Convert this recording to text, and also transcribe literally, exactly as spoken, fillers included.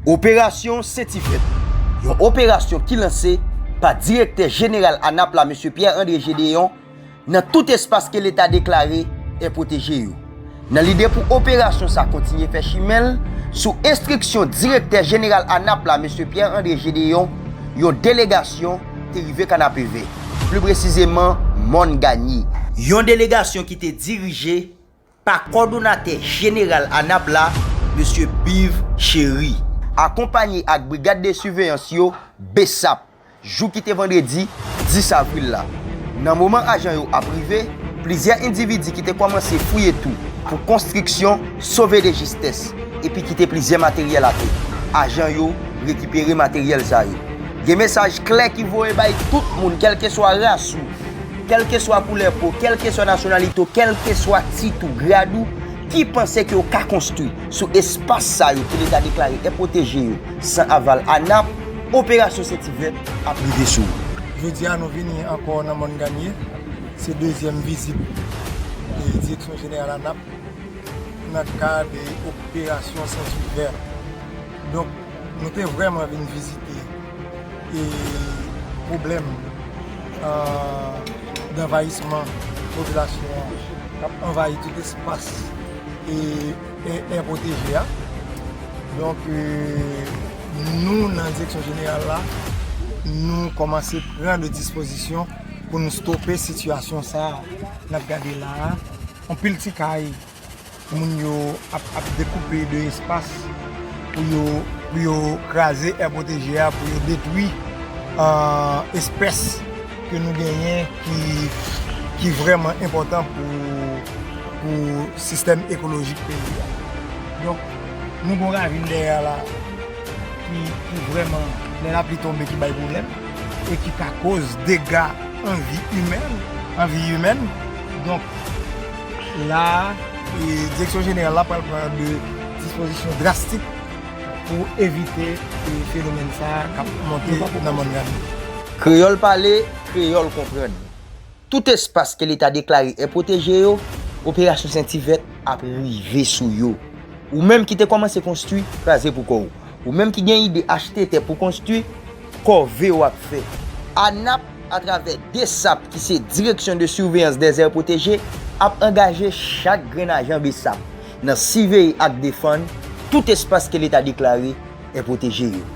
Operasyon Sentivèt, yon operasyon ki lanse pa Direktè Jeneral ANAP la, Mesye Pierre André Gédéon, nan tout espas ke Leta deklare è pwoteje yo. Nan lide pou operasyon sa kontinye fè chimen l, sou enstriksyon Direktè Jeneral ANAP la, Mesye Pierre André Gédéon, yon delegasyon te rive Kanapevè, pli presizeman Mòn Ganyen. Yon delegasyon ki te dirije pa kòdonatè jeneral ANAP la, Mesye Biv Chéry, akonpaye ak Brigad de Siveyans yo, BSAP, jou ki te vandredi dis avril la. Nan moman ajan yo ap rive, plizyè endividi ki te kòmanse fouye tou pou konstriksyon sove de jistès epi kite plizyè materyèl atè. Ajan yo rekipere materyèl sa yo. Gen mesaj klè ki voye bay tout moun, kèlkeswa ras ou, kèlkeswa koulè po, kèlkeswa nasyonalite w, kèlkeswa tit ou, grad ou, ki panse ke w ka konstwi sou espas sa yo ke Leta deklare è pwoteje yo san aval ANAP, Operasyon Sentivèt ap rive sou ou. Jodi a, nou vini ankò nan Mòn Ganyen. Se dezyèm vizit, e, Direksyon Jeneral ANAP nan kad, e, Operasyon Sentivèt. Donk, nou te vrèman vin vizite, e, pwoblèm, a, danvayisman popilasyon an k ap anvayi tout espas, e, è, è pwoteje a. Donk, e, nou, nan Direksyon Jeneral la, nou kòmanse pran de dispozisyon pou nou stope sitiyasyon sa a n ap gade la a. Anpil ti kay, moun yo ap, ap dekoupe de espas pou yo, pou yo kraze è pwoteje a, pou yo detwi, a, espès ke nou genyen ki, ki vrèman enpòtan pou, pou sistèm ekolojik peyi a. Donk, nou gen yon ravin dèyè la ki, ki vrèman, lè lapli tonbe, ki bay pwoblèm e ki ka koz dega an vi imèn, an vi imèn. Donk, la a, e, Direksyon Jeneral la pral pran de dispozisyon drastik pou evite, e, fenomèn sa a k ap monte nan Mòn Ganyen. Kreyòl pale, kreyòl konprann. Tout espas ke Leta deklare è pwoteje yo, Operasyon Sentivèt ap rive sou yo. Ou menm ki te kòmanse konstwi, kraze pou kò w. Ou menm ki gen ide achte tè pou konstwi, kòve w ap fè. ANAP, atravè BSAP, ki se Direction de Surveillance des Aires Protégées, ap angaje chak grenn ajan BSAP nan siveye ak defann tout espas ke Leta deklare è pwoteje yo.